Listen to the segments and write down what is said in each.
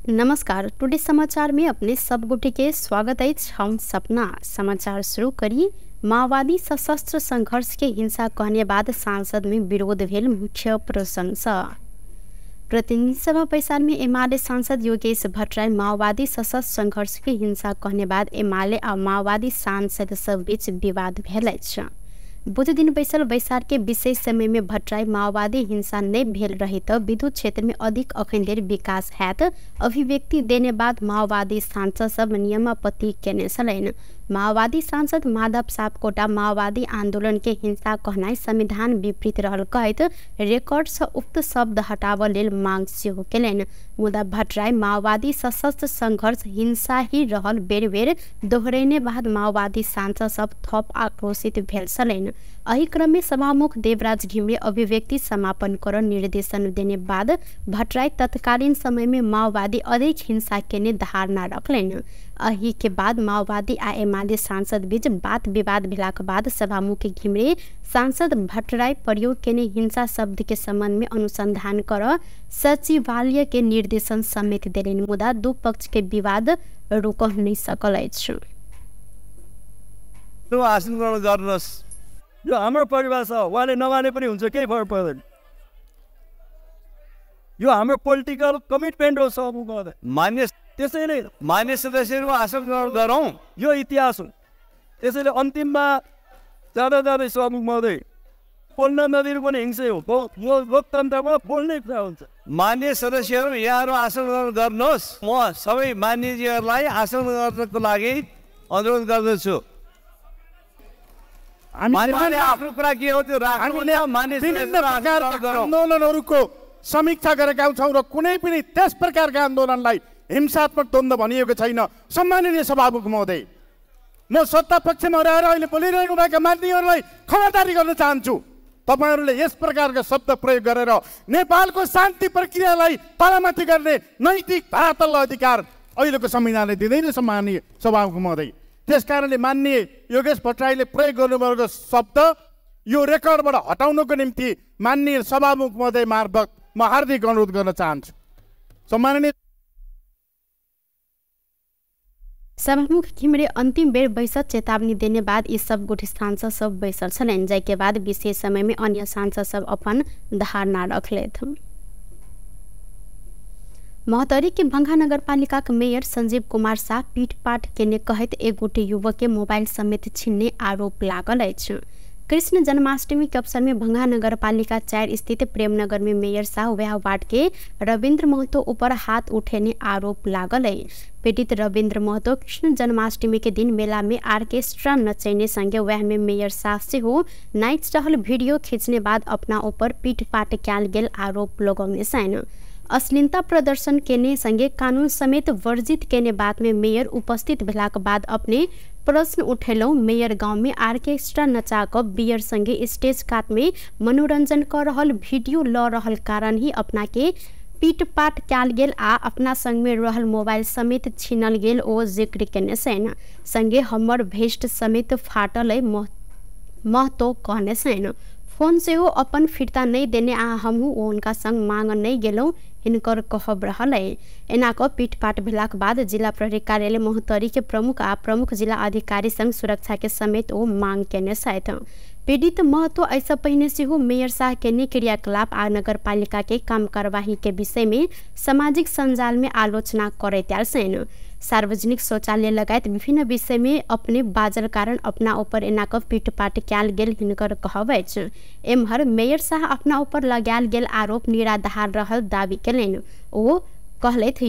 नमस्कार, टुडे समाचार में अपने सब गोटे के स्वागत अछि। हम सपना समाचार शुरू करी। माओवादी सशस्त्र संघर्ष के हिंसा कहने बाद सांसद में विरोध भेल मुख्य प्रशंसा। प्रतिनिधि सभा बैसार में एमाले सांसद योगेश भट्टराई माओवादी सशस्त्र संघर्ष के हिंसा कहने बाद एमाले आ माओवादी सांसद सब बीच विवाद भेल अछि। बुध दिन बैसल बैसार के विशेष समय में भट्टराई माओवादी हिंसा नहीं भेल रही तो विद्युत क्षेत्र में अधिक अखन धरि विकास हैत अभिव्यक्ति देने बाद माओवादी सांसद सब नियमापत्ति केने छलनि। माओवादी सांसद माधव सापकोटा माओवादी आंदोलन के हिंसा कहनाइ संविधान विपरीत रहल कहैत रिकॉर्ड से उक्त शब्द हटाबऽ लेल मांग सेहो केलनि। मुदा भट्टराई माओवादी सशस्त्र संघर्ष हिंसा ही रहल बेर बेर दोहरेने बाद माओवादी सांसद सब थप आक्रोशित भेल छलनि। एहि क्रम में सभामुख देवराज घिमिरे अभिव्यक्ति समापन कर निर्देशन देने बाद भट्टराई तत्कालीन समय में माओवादी अधिक हिंसा केने धारणा रखलनि। एहि के बाद माओवादी आ एमाले सांसद बीच बात विवाद भेलाक बाद सभामुख घिमिरे सांसद भट्टराई प्रयोग केने हिंसा शब्द के संबंध में अनुसंधान कर सचिवालय के निर्देशन समेत देलनि। मुदा दू पक्ष के विवाद रोक नहीं सकल अछि। यो हाम्रो परिभाषा हो, उहाँले नमाने पनि हुन्छ, केही फरक पर्दैन। यो हाम्रो पोलिटिकल कमिटमेन्ट हो सभामुख मान्य। त्यसैले मान्य सदस्यहरू आसन ग्रहण गरौँ, यो इतिहास हो। त्यसैले अन्तिममा जाँदा जाँदै सभामुख महोदय, बोल्न नदिनु पनि हिंसै हो। यो लोकतन्त्रमा बोल्ने कुरा हुन्छ। मान्य सदस्यहरू यहाँहरू आसन ग्रहण गर्नुहोस्। म सबै मान्यजीहरूलाई आसन गर्नको लागि अनुरोध गर्दछु। आफ्नो कुरा के हो त्यो आन्दोलनहरूको समीक्षा गरेका छौँ र कुनै पनि त्यस प्रकारका आन्दोलनलाई हिंसात्मक द्वन्द्व भनिएको छैन। सम्माननीय सभामुख महोदय, म सत्ता पक्षमा रहेर अहिले बोलिरहनुभएका मान्यहरूलाई खबरदारी गर्न चाहन्छु। तपाईँहरूले यस प्रकारका शब्द प्रयोग गरेर नेपालको शान्ति प्रक्रियालाई तलमाथि गर्ने नैतिक धरातल अधिकार अहिलेको संविधानले दिँदैन सम्माननीय सभामुख महोदय। त्यस कारणले माननीय योगेश भट्टराईले प्रयोग गर्नुभएको शब्द यो रेकर्डबाट हटाउनको निम्ति माननीय सभामुख महोदय मार्फत म हार्दिक अनुरोध गर्न चाहन्छु। सम्माननीय सभामुख घिमिरे अंतिम बेर बैसक चेतावनी देने बाद यी सब गोट सांसद सब बैसल छलनि, जाहिके बाद विशेष समय में अन्य सांसद सब अपन धारणा रखलथि। महोत्तरी के भंगा नगरपालिका के मेयर संजीव कुमार शाह पीटपाट केने कहैत एक गोटे युवक के मोबाइल समेत छीनने आरोप लागल अछि। कृष्ण जन्माष्टमी के अवसर में भंगा नगरपालिका 4 स्थित प्रेमनगर में मेयर शाह वह वार्ड के रविन्द्र महतो ऊपर हाथ उठेने आरोप लागल है। पीड़ित रविन्द्र महतो कृष्ण जन्माष्टमी के दिन मेला में आर्केस्ट्रा नचैने संगे वह में मेयर शाह सेहो नाचि रहल वीडियो खींचने बाद अपना ऊपर पीटपाट कयल गेल आरोप लगौने छनि। अश्लीलता प्रदर्शन केने संगे कानून समेत वर्जित केने बात में मेयर उपस्थित भेलाक बाद अपने प्रश्न उठेलौं। मेयर गांव में आर्केस्ट्रा नचा कऽ बियर संगे स्टेज कात में मनोरंजन कर रहल वीडियो ल रहल कारण ही अपना के पीटपाट कयल गेल आ अपना संग में रहल मोबाइल समेत छीनल गेल ओ जिक्र केने छनि। संगे हमर भेस्ट समेत फाटल अइ महतो कहने छनि। फोन सेहो अपन फिर्ता नहीं देने आ हमहूँ हुनका संग मांग नहीं गेलहुँ हिनकर कहब रहल है। एना कऽ पीटपाट भेलाक बाद जिला प्रहरी कार्यालय महोत्तरी के प्रमुख आ प्रमुख जिला अधिकारी संग सुरक्षा के समेत ओ मांग केने छथि। पीड़ित महतो एहिसँ पहिने सेहो मेयर शाह केने क्रियाकलाप आ नगरपालिका के काम कार्यवाही के विषय में सामाजिक सञ्जाल में आलोचना करैत आयल छनि। सार्वजनिक शौचालय लगायत विभिन्न विषय में अपने बाजल कारण अपना ऊपर एना कऽ पीटपाट कयल गेल हिनकर कहब अछि। एम्हर मेयर शाह अपना ऊपर लगायल गेल आरोप निराधार रहल दावी केलनि। ओ कहलथि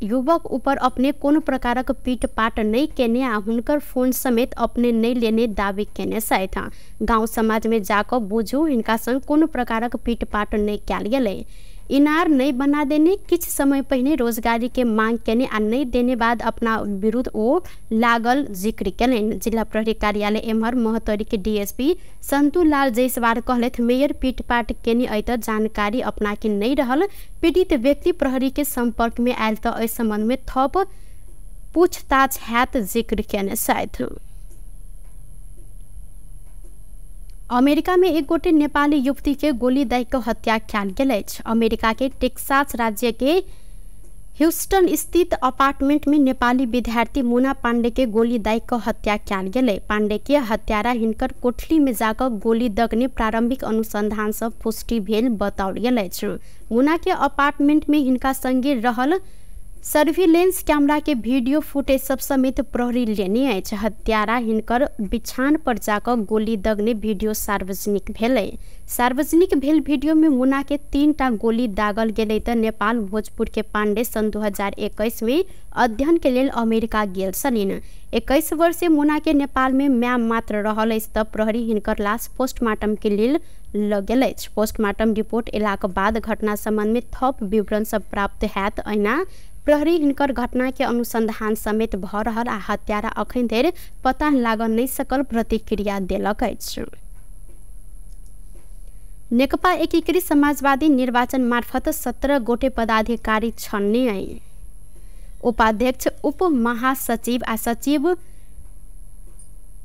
युवक ऊपर अपने कोनो प्रकारक पीटपाट नहि केने आ हुनकर फोन समेत अपने नहि लेने दावी केने छथि। गाँव समाज में जाकऽ बुझू हिनका संग कोनो प्रकारक पीटपाट नहि कयल गेलै। इनार नहीं बना देने किछु समय पहिने रोजगारी के मांग केने आ नहीं देने बाद अपना विरुद्ध ओ लागल जिक्र केलनि। जिला प्रहरी कार्यालय एम्हर महोत्तरी के डीएसपी संतू लाल जायसवाल कहलथि मेयर पीटपाट केने अइ त जानकारी अपना के नहीं रहल। पीड़ित व्यक्ति प्रहरी के संपर्क में आयल त एहि संबंध में थप पूछताछ हैत जिक्र केने छथि। अमेरिका में एक गोटे नेपाली युवती के गोली दय के हत्या कयल गेल अछि। अमेरिका के टेक्सास राज्य के ह्यूस्टन स्थित अपार्टमेंट में नेपाली विद्यार्थी मुना पांडे के गोली दाग कऽ हत्या कयल गेलै। पांडे के हत्यारा हिनकर कोठली में जाकऽ गोली दगने प्रारंभिक अनुसंधान सँ पुष्टि भेल बताओल गेल अछि। मुना के अपार्टमेंट में हिनका संगे रहल सर्विलेंस कैमरा के वीडियो फुटेज सब समेत प्रहरी लेने अछि। हत्यारा हिनकर बिछान पर जाकऽ गोली दगने वीडियो सार्वजनिक भेलै। सार्वजनिक भेल वीडियो में मुना के 3टा गोली दागल गेलै त नेपाल भोजपुर के पांडे सन् 2021 में अध्ययन के लेल अमेरिका गेल छलिन। 21 वर्षीय मुना के नेपाल में म्याम मात्र रहल अछि त प्रहरी हिनकर लाश पोस्टमार्टम के लेल ल गेल अछि। पोस्टमार्टम रिपोर्ट एलाक बाद घटना सम्बन्ध में थप विवरण सब प्राप्त हैत। अहिना प्रहरी हिनकर घटना के अनुसंधान समेत भ रहल आ हत्यारा अखन धरि पता लागल नहि सकल प्रतिक्रिया देलक अछि। नेकपा एकीकृत समाजवादी निर्वाचन मार्फत 17 गोटे पदाधिकारी छन्ने उपाध्यक्ष, उप महासचिव आ सचिव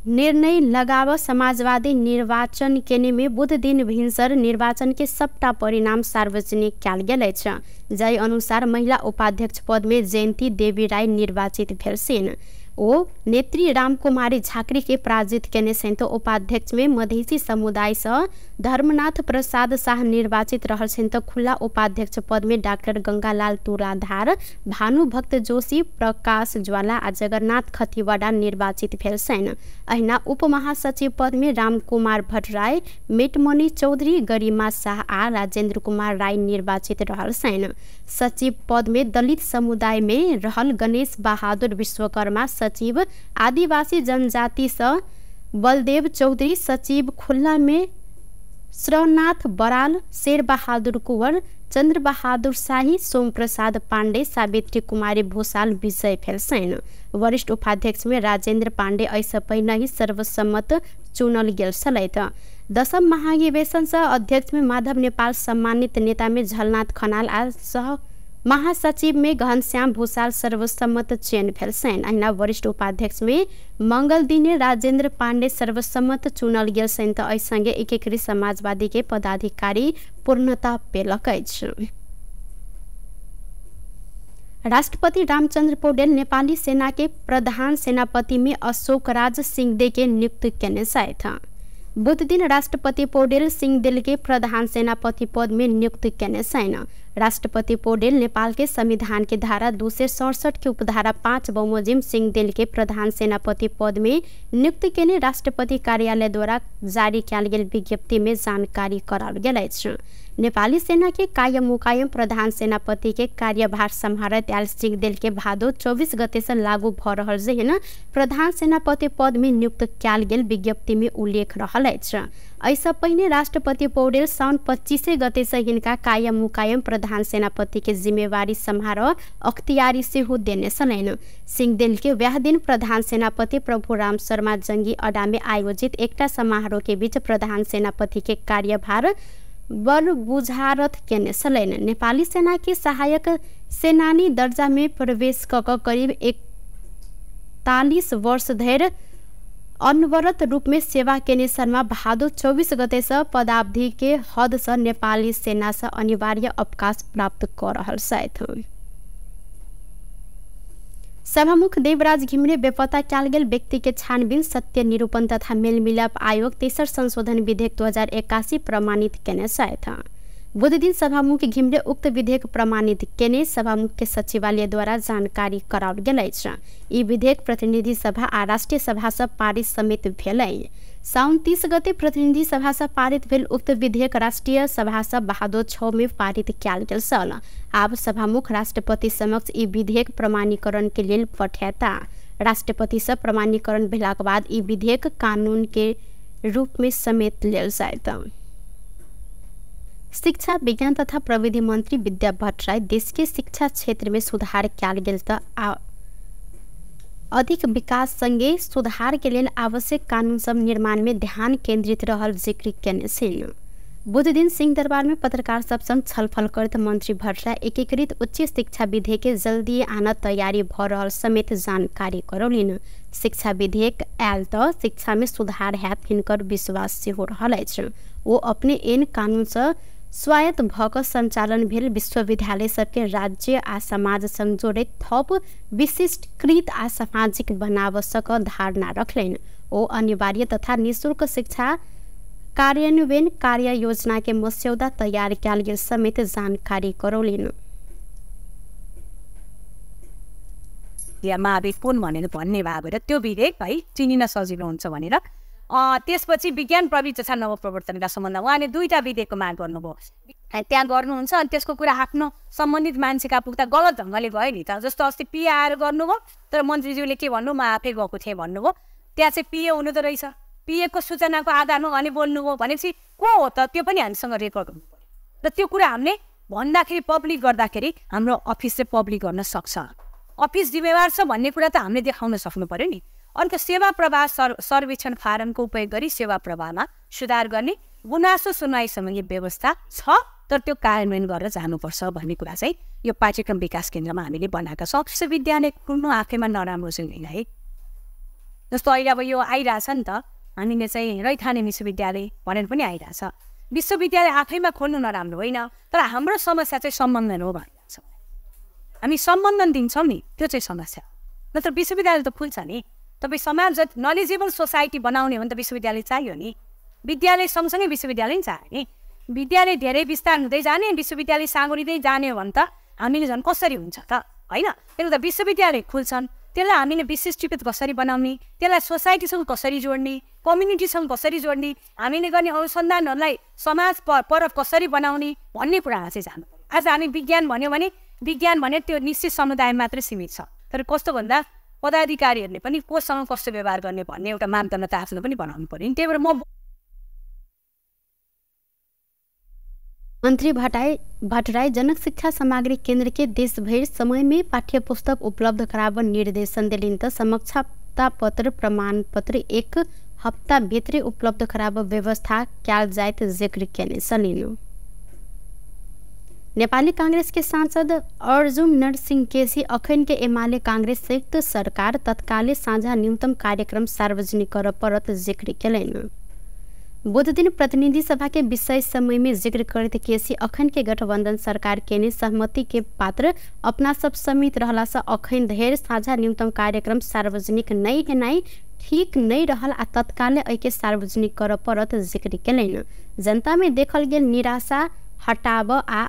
निर्णय लगाव समाजवादी निर्वाचन केने में बुध दिन भिन्सर निर्वाचन के सबटा परिणाम सार्वजनिक कयल गेल अछि। जाहि अनुसार महिला उपाध्यक्ष पद में जयंती देवी राय निर्वाचित भेल छिन। ओ नेत्री रामकुमारी झाँक्री के पराजित केने छनि त उपाध्यक्ष में मधेसी समुदाय सँ धर्मनाथ प्रसाद शाह निर्वाचित रहल छनि त खुला उपाध्यक्ष पद में डाक्टर गंगालाल तुलाधार, भानुभक्त जोशी, प्रकाश ज्वाला आ जगन्नाथ खतिवड़ा निर्वाचित भेल छनि। अहिना उपमहासचिव पद में रामकुमार भट्टराई, मेटमणि चौधरी, गरिमा शाह आ राजेन्द्र कुमार राय निर्वाचित रहल छनि। सचिव पद में दलित समुदाय में रहल गणेश बहादुर विश्वकर्मा सचिव, आदिवासी जनजाति सँ बलदेव चौधरी सचिव, खुल्ला में श्रवनाथ बराल, शेरबहादुर कुंवर, चन्द्रबहादुर शाही, सोमप्रसाद पाण्डे, सावित्री कुमारी भूषाल विजय भेल छनि। वरिष्ठ उपाध्यक्ष में राजेन्द्र पाण्डे एहिसँ पहिनहि सर्वसम्मत चुनल गेल छलथि। दशम महाधिवेशन सँ अध्यक्ष में माधव नेपाल सम्मानित नेता में झलनाथ खनाल आ सह महासचिव में घनश्याम भूषाल सर्वसम्मत चयन भेल छनि। अहिना वरिष्ठ उपाध्यक्ष में मंगल दिने राजेन्द्र पाण्डे सर्वसम्मत चुनल गेल छनि त एहि संगे एकीकृत समाजवादी के पदाधिकारी पूर्णता पेलक अछि। राष्ट्रपति रामचंद्र पौडेल नेपाली सेना के प्रधान सेनापति में अशोक राज सिंहदे के नियुक्त केने छथि। बुध दिन राष्ट्रपति पौडेल सिंहदेल के प्रधान सेनापति पद में नियुक्त केने छनि। राष्ट्रपति पौडेल नेपाल के संविधान के धारा 267 के उपधारा 5 बमोजिम सिंहदेल के प्रधान सेनापति पद में नियुक्त केने राष्ट्रपति कार्यालय द्वारा जारी कयल गेल विज्ञप्ति में जानकारी कराओल गेल अछि। नेपाली सेना के कायम मुकायम प्रधान सेनापति के कार्यभार सम्हारैत आयल सिंहदेल के भादो 24 गते से लागू भ रहल जेहन प्रधान सेनापति पद में नियुक्त कयल गेल विज्ञप्ति में उल्लेख रहल अछि। एहिसँ पहिने राष्ट्रपति पौडेल साउन 25 गते से हिनका कायम मुकायम प्रधान सेनापति के जिम्मेवारी सम्हार अख्तियारी सेहो देने छलनि। सिंहदेल के वएह दिन प्रधान सेनापति प्रभुराम शर्मा जंगी अड्डा में आयोजित एकटा समारोह के बीच प्रधान सेनापति के कार्यभार बल बुझारत केने छलनि। नेपाली सेना के सहायक सेनानी दर्जा में प्रवेश क करीब 41 वर्ष धरि अनवरत रूप में सेवा केने शर्मा भादो 24 गते से पदावधि के हद से नेपाली सेना से अनिवार्य अवकाश प्राप्त क रहल छथि। सभामुख देवराज घिमिरे बेपत्ता कयल गेल व्यक्ति के छानबीन, सत्य निरूपण तथा मेलमिलाप आयोग तेसर संशोधन विधेयक 2081 प्रमाणित केने छथि। बुध दिन सभामुख घिमिरे उक्त विधेयक प्रमाणित केने सभामुख के सचिवालय द्वारा जानकारी कराओल गेल अछि। ई विधेयक प्रतिनिधि सभा आ राष्ट्रीय सभा सँ पारित समेत भेलै। साउन 30 गते प्रतिनिधि सभा सँ पारित भेल उक्त विधेयक राष्ट्रीय सभा सँ भादो 6 में पारित कयल गेल छल। आब सभामुख राष्ट्रपति समक्ष ई विधेयक प्रमाणीकरण के लेल पठेता। राष्ट्रपति सँ प्रमाणीकरण भेलाक बाद ई विधेयक कानून के रूप में समेत लेल जायत। शिक्षा विज्ञान तथा प्रविधि मंत्री विद्या भट्टराई देश के शिक्षा क्षेत्र में सुधार कयल गेल त अधिक विकास संगे सुधार के लेल आवश्यक कानून सब निर्माण में ध्यान केंद्रित रहल जिक्र केने छनि। बुध दिन सिंहदरबार में पत्रकार सब संग छलफल करैत मंत्री भट्टराई एकीकृत उच्च शिक्षा विधेयक के जल्दी आन तैयारी भ रहल समेत जानकारी करौलनि। शिक्षा विधेयक आयल त शिक्षा में सुधार हैत हिनकर विश्वास सेहो रहल अछि। ओ अपने एन कानून से स्वायत्त भक सञ्चालन भेल विश्वविद्यालय सबके राज्य आ समाज संग जोड़ैत थप विशिष्टकृत आ सामाजिक बनाब सक धारणा रखलनि। ओ अनिवार्य तथा निःशुल्क शिक्षा कार्यान्वयन कार्य योजना के मस्यौदा तैयार कयल गेल समेत जानकारी करौलनि। महाविध कुन भनेर भन्ने भएर त्यो विधेयक है चिनिन सजिलो हुन्छ भनेर। त्यसपछि विज्ञान प्रविधि तथा नवप्रवर्तनका सम्बन्धमा उहाँले दुईवटा विधेयकको माग गर्नुभयो, त्यहाँ गर्नुहुन्छ। अनि त्यसको कुरा आफ्नो सम्बन्धित मान्छेका पुग्दा गलत ढङ्गले गयो नि त। जस्तो अस्ति पिए आएर गर्नुभयो, तर मन्त्रीज्यूले के भन्नु, म आफै गएको थिएँ भन्नुभयो। त्यहाँ चाहिँ पिए हुनु त रहेछ, पिएको सूचनाको आधारमा उहाँले बोल्नुभयो भनेपछि को हो त, त्यो पनि हामीसँग रेकर्ड हुनु पऱ्यो। र त्यो कुरा हामीले भन्दाखेरि पब्लिक गर्दाखेरि हाम्रो अफिस चाहिँ पब्लिक गर्न सक्छ, अफिस जिम्मेवार छ भन्ने कुरा त हामीले देखाउन सक्नु पऱ्यो नि। अर्को सेवा प्रवाह सर्वेक्षण फारमको उपयोग गरी सेवा प्रवाहमा सुधार गर्ने, गुनासो सुनवाई सम्बन्धी व्यवस्था छ तर त्यो कार्यान्वयन गरेर जानुपर्छ भन्ने कुरा चाहिँ यो पाठ्यक्रम विकास केन्द्रमा हामीले बनाएका छौँ। विश्वविद्यालय खुल्नु आफैमा नराम्रो चाहिँ होइन है। जस्तो अहिले अब यो आइरहेछ नि त, हामीले चाहिँ रैथाने विश्वविद्यालय भनेर पनि आइरहेछ। विश्वविद्यालय आफैमा खोल्नु नराम्रो होइन, तर हाम्रो समस्या चाहिँ सम्बन्धन हो भनिरहेको छ। हामी सम्बन्धन दिन्छौँ नि, त्यो चाहिँ समस्या। नत्र विश्वविद्यालय त खुल्छ नि। तपाईँ समाज जति नलेजेबल सोसाइटी बनाउने हो भने त विश्वविद्यालय चाहियो नि। विद्यालय सँगसँगै विश्वविद्यालय पनि चाहियो नि। विद्यालय धेरै विस्तार हुँदै जाने, विश्वविद्यालय साँगुरिँदै जाने हो भने त हामीले झन् कसरी हुन्छ त, होइन? त्यसले गर्दा विश्वविद्यालय खुल्छन्, त्यसलाई हामीले विशिष्टीकृत कसरी बनाउने, त्यसलाई सोसाइटीसँग कसरी जोड्ने, कम्युनिटीसँग कसरी जोड्ने, हामीले गर्ने अनुसन्धानहरूलाई समाज परक कसरी बनाउने भन्ने कुरामा चाहिँ जानु पर्यो। आज हामी विज्ञान भन्यो भने विज्ञान भने त्यो निश्चित समुदाय मात्रै सीमित छ, तर कस्तो भन्दा पदाधिकारीहरूले पनि कोसँग कस्तो व्यवहार गर्ने भन्ने एउटा मापदण्ड त आफ्नो पनि बनाउनु पर्यो नि। त्यही भएर म मंत्री भट्टराई जनक शिक्षा सामग्री केंद्र के देशभर समय में पाठ्य पुस्तक उपलब्ध कराब निर्देशन दिलिन त समक्षता पत्र प्रमाण पत्र एक हप्ता भित्रै उपलब्ध कराब व्यवस्था कयल जाइत जिक्र केने छलनि। नेपाली कांग्रेस के सांसद अर्जुन नरसिंह केसी अखन के एमाले कांग्रेस संयुक्त सरकार तत्काले साझा न्यूनतम कार्यक्रम सार्वजनिक कर परत जिक्र केलनि। बुध दिन प्रतिनिधि सभा के विषय समय में जिक्र करते केसी अखन के गठबंधन सरकार के सहमति के पात्र अपना सब समित रहला से अखन धरि साझा न्यूनतम कार्यक्रम सार्वजनिक नहीं हेनाई ठीक नहीं रहल आ तत्काले एके सार्वजनिक कर परत जिक्र केलनि। जनता में देखल गेल निराशा हटाब आ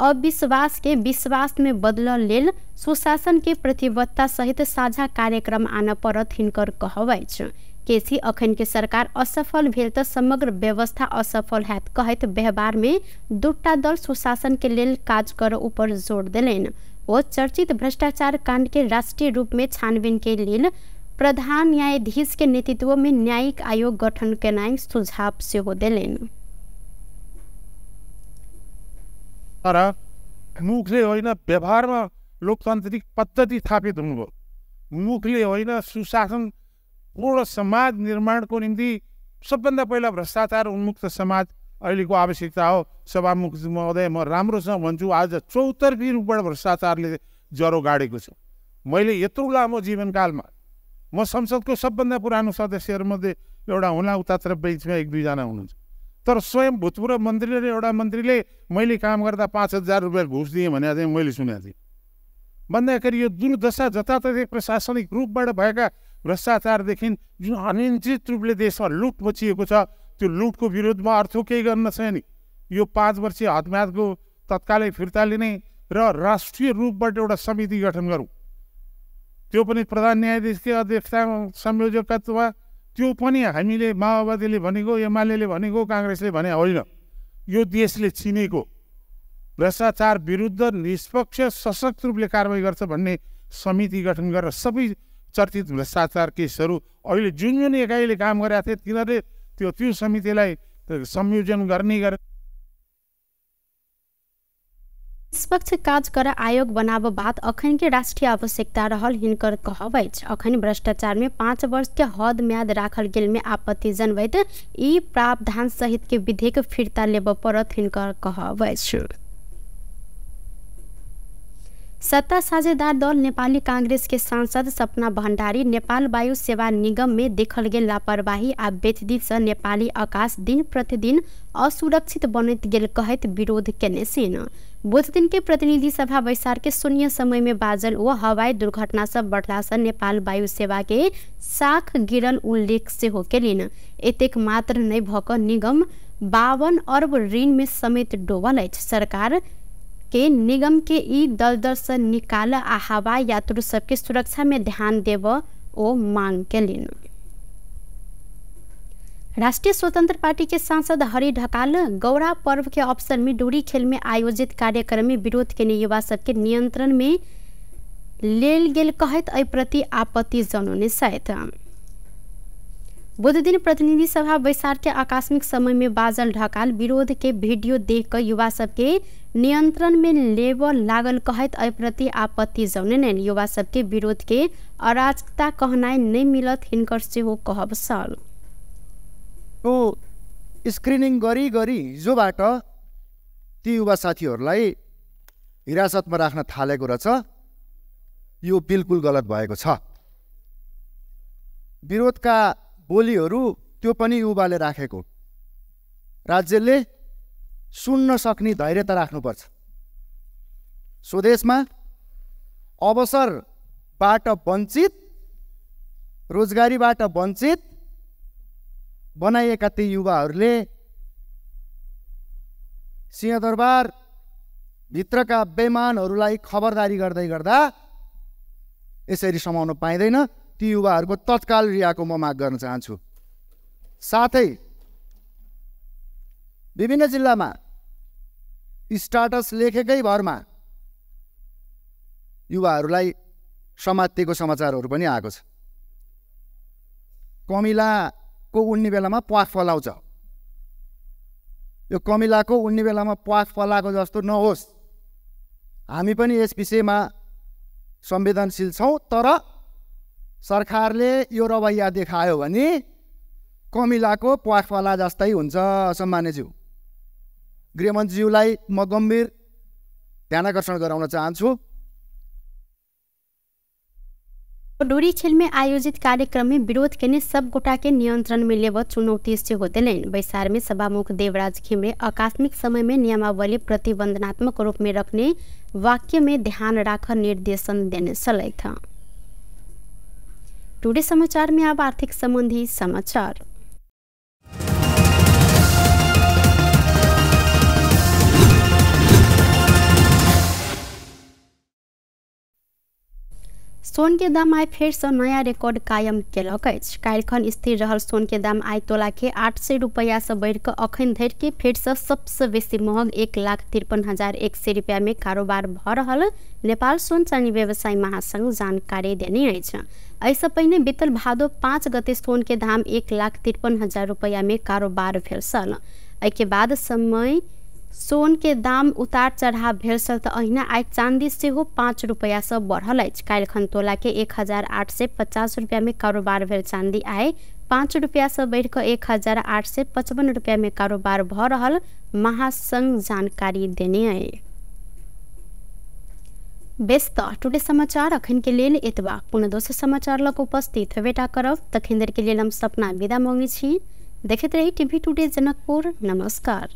अविश्वास के विश्वास में बदल लेल सुशासन के प्रतिबद्धता सहित साझा कार्यक्रम आन परत हिनकर कहब अछि। केसी अखन के सरकार असफल भेल त समग्र व्यवस्था असफल हैत कहैत व्यवहार में दूटा दल सुशासन के लेल काज कर ऊपर जोर देलनि। ओ चर्चित भ्रष्टाचार कांड के राष्ट्रीय रूप में छानबीन के लेल प्रधान न्यायाधीश के नेतृत्व में न्यायिक आयोग गठन केनाइ सुझाव सेहो देलनि। तर मुखले होइन व्यवहारमा लोकतान्त्रिक पद्धति स्थापित हुनुभयो। मुखले होइन सुशासन पूर्ण समाज निर्माणको निम्ति सबभन्दा पहिला भ्रष्टाचार उन्मुक्त समाज अहिलेको आवश्यकता हो। सभामुख महोदय, म राम्रोसँग भन्छु, आज चौतर्फी रूपबाट भ्रष्टाचारले जरो गाडेको छ। मैले यत्रो लामो जीवनकालमा म संसदको सबभन्दा पुरानो सदस्यहरूमध्ये एउटा होला, उतातिर बेन्चमा एक दुईजना हुनुहुन्छ, तर स्वयं भूतपूर्व मन्त्रीले र एउटा मन्त्रीले मैले काम गर्दा 5,000 रुपियाँ घुस दिएँ भने चाहिँ मैले सुनेको थिएँ। भन्दाखेरि यो दुर्दशा जताततै प्रशासनिक रूपबाट भएका भ्रष्टाचारदेखि जुन अनियन्त्रित रूपले देशमा लुट मचिएको छ, त्यो लुटको विरोधमा अर्थ केही गर्न छैन। यो 5 वर्षीय हदम्यादको तत्कालै फिर्ता लिने र राष्ट्रिय रूपबाट एउटा समिति गठन गरौँ, त्यो पनि प्रधान न्यायाधीशकै अध्यक्षतामा संयोजकत्वमा, त्यो पनि हामीले माओवादीले भनेको, एमाले भनेको, काङ्ग्रेसले भने होइन, यो देशले चिनेको भ्रष्टाचार विरुद्ध निष्पक्ष सशक्त रूपले कारवाही गर्छ भन्ने समिति गठन गरेर सबै चर्चित भ्रष्टाचार केसहरू अहिले जुन जुन एकाइले काम गरेका थिए तिनीहरूले त्यो त्यो समितिलाई संयोजन गर्ने गरेर निष्पक्ष काज कर आयोग बनाब बात अखन के राष्ट्रिय आवश्यकता रहल हिनकर कहब अछि। अखन भ्रष्टाचार में 5 वर्ष के हद म्याद राखल गेल में आपत्ति जनबैत ई प्रावधान सहित के विधेयक फिर्ता लेब परत हिनकर कहब अछि। सत्ता साझेदार दल नेपाली कांग्रेस के सांसद सपना भण्डारी नेपाल वायु सेवा निगम में देखल गेल लापरवाही आ बेथदी से नेपाली आकाश दिन प्रतिदिन असुरक्षित बनैत गेल कहैत विरोध केने सेन। बुध दिन के प्रतिनिधि सभा बैसार के शून्य समय में बाजल ओ हवाई दुर्घटना सब बढ़ला से नेपाल वायु सेवा के साख गिरल उल्लेख सेहो केलिन। एतेक मात्र नहि भऽ कऽ निगम 52 अर्ब ऋण में समेत डूबल अछि। सरकार के निगम के ई दलदल से निकाल आ हवाई यात्रु सबके सुरक्षा में ध्यान देव ओ मांग केलिन। राष्ट्रिय स्वतंत्र पार्टी के सांसद हरि ढकाल गौरा पर्व के अवसर में डोरी खेल में आयोजित कार्यक्रम में विरोध केने युवा सबके नियंत्रण में लेल गेल कहैत एहि प्रति आपत्ति जनौने छथि। बुध दिन प्रतिनिधि सभा बैसार के आकस्मिक समय में बाजल ढकाल विरोध के वीडियो देख कर युवा सबके नियंत्रण में लेब लागल कहैत एहि प्रति आपत्ति जनौने। युवा सबके विरोध के अराजकता कहनाइ नहि मिलत हिनकर सेहो कहब छल। तो स्क्रिनिङ गरी गरी हिजोबाट ती युवा साथीहरूलाई हिरासतमा राख्न थालेको रहेछ। यो बिल्कुल गलत भएको छ। विरोधका बोलीहरू त्यो पनि युवाले राखेको, राज्यले सुन्न सक्ने धैर्यता राख्नुपर्छ। स्वदेशमा अवसरबाट वञ्चित, रोजगारीबाट वञ्चित बनाइएका ती युवाहरूले सिंहदरबार भित्रका बेमानहरूलाई खबरदारी गर्दै गर्दा यसरी समाउन पाइँदैन। ती युवाहरूको तत्काल रिहाको म माग गर्न चाहन्छु। साथै विभिन्न जिल्लामा स्टाटस लेखेकै भरमा युवाहरूलाई समातिएको समाचारहरू पनि आएको छ। कमिलाको उड्ने बेलामा प्वाख फलाउँछ, यो कमिलाको उड्ने बेलामा प्वाख फलाएको जस्तो नहोस्। हामी पनि यस विषयमा संवेदनशील छौँ, तर सरकारले यो रवैया देखायो भने कमिलाको प्वाख फला जस्तै हुन्छ। सम्मान्यज्यू, गृहमन्त्रीज्यूलाई म गम्भीर ध्यानाकर्षण गराउन चाहन्छु। डोरी खेल में आयोजित कार्यक्रम में विरोध केने सब गोटा के नियंत्रण में लेब चुनौती सेहो देलनि। बैसार में सभामुख देवराज घिमिरे आकस्मिक समय में नियमावली प्रतिबंधनात्मक रूप में रखने वाक्य में ध्यान राख निर्देशन देने छलथि। टुडे समाचार में अब आर्थिक संबंधी समाचार। सोन के दाम आइ फेर से नया रिकॉर्ड कायम केलक अछि। काल्हिखन स्थिर रहल सोन के दाम आइ तोला के 800 रुपया से बढ़ि कऽ अखन धरि के फेर से सबसे बेसी महग 1,53,100 रुपया में कारोबार भऽ रहल नेपाल सोन चानी व्यवसायी महासंघ जानकारी देने अछि। एहिसँ पहिने बीतल भादो 5 गते सोन के दाम 1,53,000 रुपया में कारोबार भेल छल। एहिके बाद समय सोन के दाम उतार चढ़ाव भेल छल तऽ अहिना आइ चांदी सेहो 5 रुपया से बढ़ल अछि। काल्हिखन तोला के 1,850 रुपया में कारोबार भेल चांदी आइ 5 रुपया से बढ़ि कऽ 1,855 रुपया में कारोबार भऽ रहल महासंघ जानकारी देने अछि। बेस तऽ टुडे समाचार अखन के लेल एतबा। पुनः दोसर समाचार लग उपस्थित हेबेटा करब, तखन देर के लेल हम सपना विदा मांगै छी। देखैत रही टीवी टुडे जनकपुर। नमस्कार।